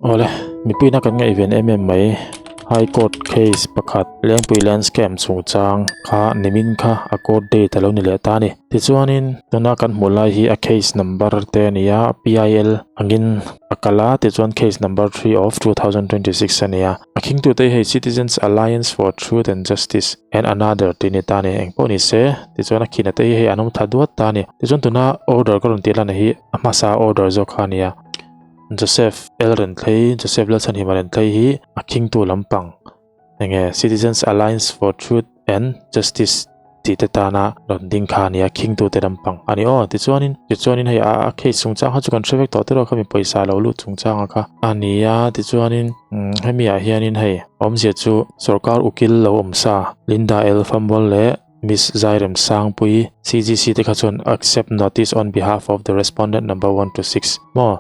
Awle, mipuina kan ngaihven em em mai. High Court case pakhat Lengpui Land Scam chungchang kha nimin kha a court date a lo ni leh ta a ni. Tichuanin tuna kan hmuh lai hi a case number te a ni a, PIL angin a kal a, tichuan case number 3 of 2026 a ni a. A khingtute hi hei Citizens Alliance for Truth and Justice and Another tih ni ta a ni. Engpawh ni se, tichuan a khina te hi hei an awm tha duat ta a ni. Tichuan tuna order ka rawn tih lan hi a hmasa order zawk kha a ni a. Joseph L Renthlei, Joseph Lalchhanhima Renthlei hi a khingtu lampang enge Citizens Alliance for Truth and Justice tih te tana rawn ding kha a nia, khingtu te lampang a ni aw. Tichuanin, tichuanin hei a case chungchang kha chu kan hre vek tawh tiraw khami pawisa lo lut chungchanga kha a ni a. Tichuanin hemi ah hianin hei awmzia chu sorkar ukil lo awm sa Linda L Fambol leh Miss Zairem Sangpui, CGC te kha chuan accept notice on behalf of the respondent number 1 to 6 maw?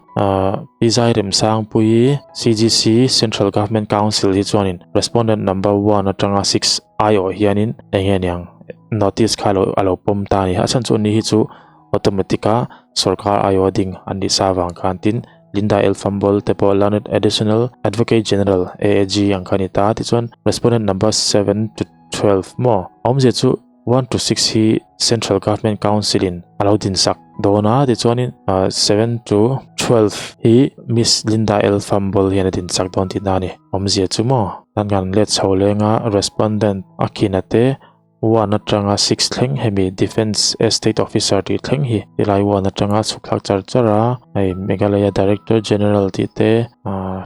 Pi Zairem Sangpui, CGC, Central Government Council hi chuanin respondent number 1 atanga 6 aiawh hianin eng nge niang notice kha alo alo pawm ta a ni. A chhan chu ni hi chu automatic a sorkar aiawh a ding an nih sa avang khan tin Linda L Fambol te pawh Learned Additional Advocate General, AAG, ang kha a ni ta. Tichuan respondent number 7 to 12 maw? Awmzia chu 1 to 6 hi Central Government Council in a lo din sak dawn a, tichuanin 7 to 12 hi Miss Linda L Fambol hian a din sak dawn tihna a ni. Awmzia chu maw? Tan kan let chho lenga respondent a khina te 1 atanga 6 thleng hemi Defence Estate Officer tih thleng hi tilai 1 atanga chhuk thlak char char a, hei Meghalaya Director General tih te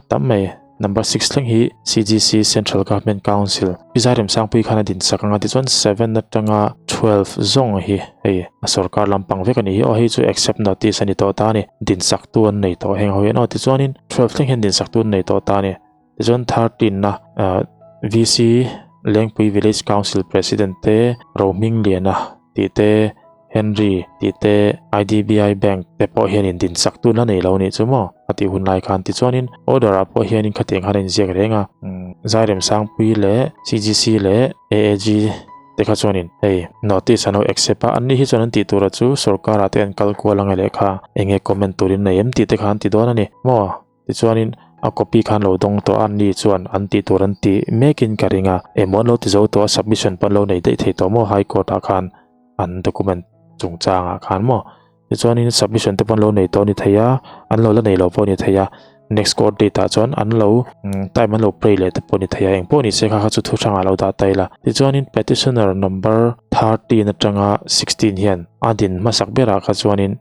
tam mai. Number 6 thleng hi CGC, Central Government Council, Pi Zairemsangpui khan a din sak ang a, tichuan 7 atanga 12 zawng hi hei a sorkar lampang vek a ni hi aw, hei chu accept notice a ni tawh ta a ni, din sak tu an nei tawh heng ho hian aw, tichuanin 12 thleng hian din sak tu an nei tawh ta a ni, tichuan 13 a VC Lengpui Village Council President te Rohmingliana tih te Henry tih te IDBI Bank te pawh hianin din sak tun a nei lo nih chu maw a tih hun lai khan tichuanin order ah pawh hianin khatiang khan a inziak reng a Zairem Sangpui leh CGC leh AAG te kha chuanin hei notice an lo accept a anni hi chuan an tih tura chu sorkar ah te an kal kual ang e lehkha enge comment turin nei em tih te kha an ti dawn a ni maw. Tichuanin a copy khan lo dawng tawh a, anni chuan an tih tur an ti mekin ka ring a, emaw an lo ti zo tawh a, submission pawh an lo nei daih thei tawh maw High Court ah khan an document chungchangah khan maw. Tichuanin submission te pawh an lo nei tawh a ni thei a, an lo la nei lo pawh a ni thei a, next court date ah chuan an lo time an lo pray leh te pawh a ni thei a, engpawh ni se kha kha chu thu hrangah lo dah ta ila. Tichuanin petitioner number 13 atanga 16 hian a din hmasak berah kha chuanin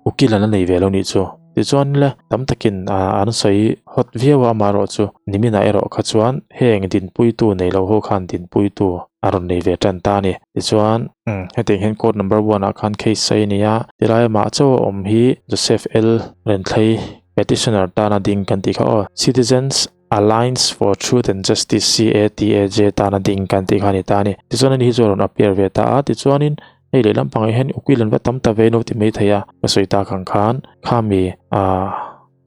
ukil an la nei ve lo nih chu. Tichuan le, tam takin an sawi hawt viau a, amaherawhchu niminah erawh kha chuan heng dinpuitu nei lo ho khan dinpuitu a rawn nei ve tan ta a ni. Tichuan, hetiang hian court number one ah khan case sawi a ni a, tilai amah chaw a awm hi Joseph L. Renthlei, petitioner tana ding kan tih kha aw, Citizens Alliance for Truth and Justice, CATAJ, tana ding kan tih kha a ni ta a ni. Tichuan ani hi chu a rawn appear ve ta a, tichuanin hei lehlam pangah hian ukil an va tam ta ve no ti mai thei a, ka sawi tak ang khan khami ah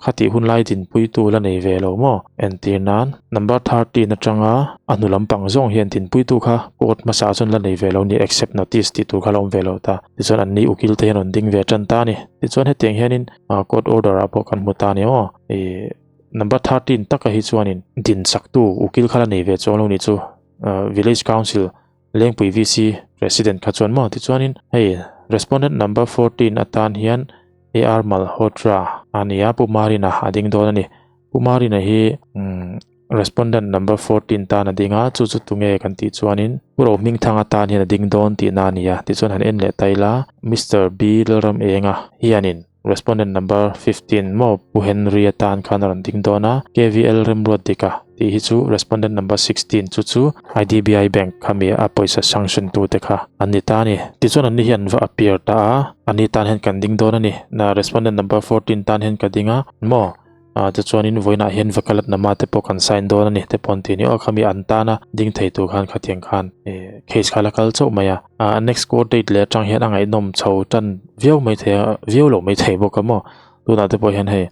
khatih hun lai dinpuitu la nei ve lo maw? Entir nan number 13 atanga a hnu lampang zawng hian dinpuitu kha court hmasa chuan la nei ve lo ni accept notice tih tur kha la awm ve lo ta, tichuan anni ukil te hian rawn ding ve tan ta a ni. Tichuan hetiang hianin court order ah pawh kan hmu ta a ni maw? Ih number 13 taka hi chuanin din chaktu ukil kha la nei ve chuang lo ni chu village council Lengpui VC president kha chuan maw tichuanin hei respondent number 14 atan hian AR Malhotra a ni a, Pu Marina a ding dawn a ni. Pu Marina hi respondent number 14 tan a ding a, chu chu tunge kan tih chuanin Pu Rohmingthanga tan hian a ding dawn tihna a ni a, tichuan han en leh ta ila Mister B Lalramenga hianin Respondent number 15 maw Pu Henry atan khan a rawn ding dawn a, KVL Remruat Dika tih hi chu Respondent number 16 chu chu IDBI Bank khami a pawisa sanction tu te kha an ni ta a ni. Tichuan anni hi an va appear ta a, ani tan hian kan ding dawn a ni. Na Respondent number 14 tan hian ka ding a maw tichuanin vawiinah hian vakalat nama te pawh kan sign dawn a ni te pawh an ti a ni. Aw khami an tana ding thei tur khan khatiang khan case kha la kal chauh mai a. Next court date leh atang hian a ngaihnawm chho tan viau mai thei a, viau loh mai thei bawk a maw. Tunah te pawh hian hei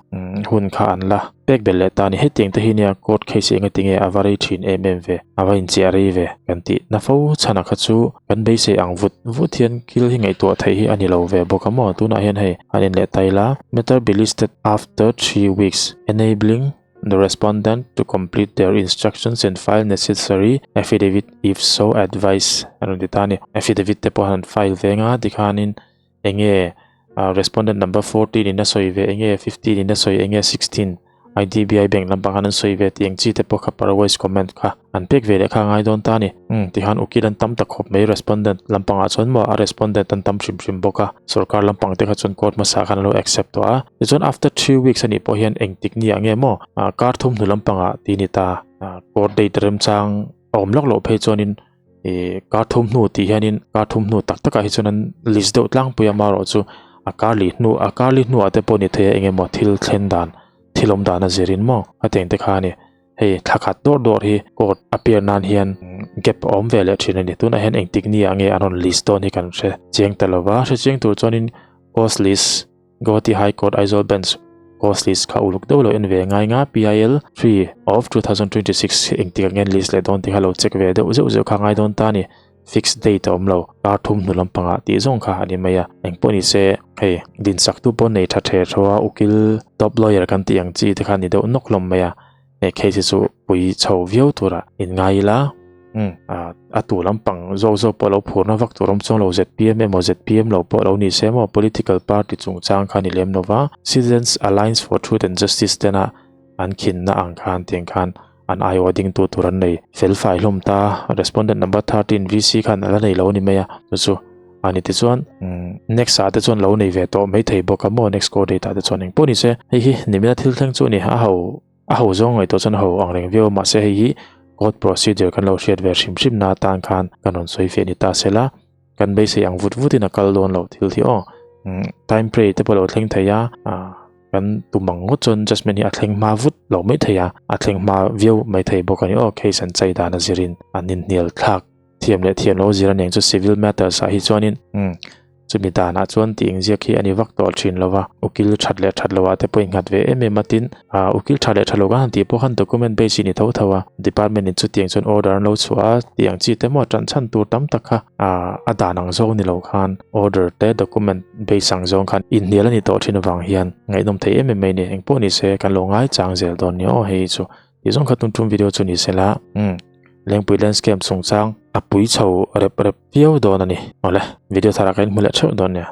hun kha an la pek belh leh ta a ni. Hetiang te hi nia court case hi engati nge a va rei thin em em ve, a va inchiah rei ve kan tih na fo chhan a kha chu kan beisei ang vut vut hian thil hi ngaihtuah theih hi a ni lo ve bawk a maw. Tunah hian hei an in leh ta ila, matter be listed after 3 weeks enabling. the respondent to complete their instructions and file necessary affidavit if so advised a rawn ti ta a ni. Affidavit te pawh an file ve anga tikhanin enge respondent number 14 in a sawi ve enge 15 in a sawi enge 16 IDBI bank lampang khan an sawi ve tih ang chi te pawh kha parwise comment kha an pek ve leh kha a ngai dawn ta a ni. Umm tikhan ukil an tam ta khawp mai respondent lampangah chuan maw a respondent an tam hrim hrim bawk a sorkar lampang te kha chuan court hmasa khan an lo accept tawh a tichuan after 3 weeks a nih pawh hian engtik ni ah nge maw kar thum hnu lampangah tih a ni ta court date remchang a awm lawk loh phei chuanin ih kar thum hnu tih hianin kar thum hnu tak takah hi chuan an list deuh tlangpui a amaherawh chu a kar lih hnu a kar lih hnuah te pawh ni thei a eng emaw thil thlen dan thil awm dan a zirin maw a teng te kha a ni hei thla khat dawr dawr hi court a pian nan hian gap a awm ve leh thin a ni tunah hian engtik ni ah nge an rawn list dawn hi kan hre chiang ta lo va hre chiang tur chuanin cause list Guwahati High Court Aizawl Bench cause list kha uluk deuh lo en ve ngai nga PIL 3 of 2026 engtik ang nge list leh dawn tih kha lo check ve deuh zeuh zeuh kha ngai dawn ta a ni fixed date a awm lo kar thum hnu lampangah tih zawng kha a ni mai a engpawh ni se hei dinsak tu pawh nei tha the tho a ukil top lawyer kan tih ang chi te kha ni deuh nawk hlawm mai a he case hi chu pui chho viau tura in ngai ila umm a tu lampang zawk zawk pawh lo phurna vak tur awm chuang lo zpm emaw zpm lo pawh lo ni se maw political party chungchang kha ni lem lova Citizens Alliance for Truth and Justice tena an khinna ang khan tiang khan an aiawh ding tu tur an nei fel fai hlawm ta respondent number 13 VC khan ala nei lo a ni mai a chu chu a ni tichuan next ah te chuan lo nei ve tawh mai thei bawk a maw next court date ah te chuan engpawh ni se hei hi nimina thil thleng chu a ni a ho a ho zawng ngaihtuah chuan a ho ang reng viau mahse hei hi court procedure kan lo hriat ve hrim hrim na atan khan kan rawn sawi fiah ni ta sela kan beisei ang vut vutin a kal dawn lo thil hi aw time pray te pawh lo thleng thei a kan tum ang ngawt chuan judgement hi a thleng hma vut lo mai thei a a thleng hma viau mai thei bawk a ni aw case an chei dan a zirin an inhnial thlak thiam leh thiam lo zir aniang chu civil matters ah hi chuanin umm chumi danah chuan tih engziak hi a ni vak tawh thin lo va ukil that leh that loh ah te pawh innghat ve em em a tin ah ukil tha leh tha lo kan han tih pawh khan document base hi ni tho tho a department in chutiang chuan order an lo chhuah a tih ang chi te maw tan chhan tur tam tak kha ah a dan ang zawng ni lo khan order te document base ang zawng khan inhnial a ni tawh thin avang hian ngaihnawm thei em em mai a ni engpawh ni se kan lo ngaichang zel dawn nia aw hei chu Tih zawng kha tun tum video chu ni sela umm Lengpui landscape chungchang a pui chho rep rep viau dawn a ni. Awle video thar ah ka inhmu leh theuh dawn nia.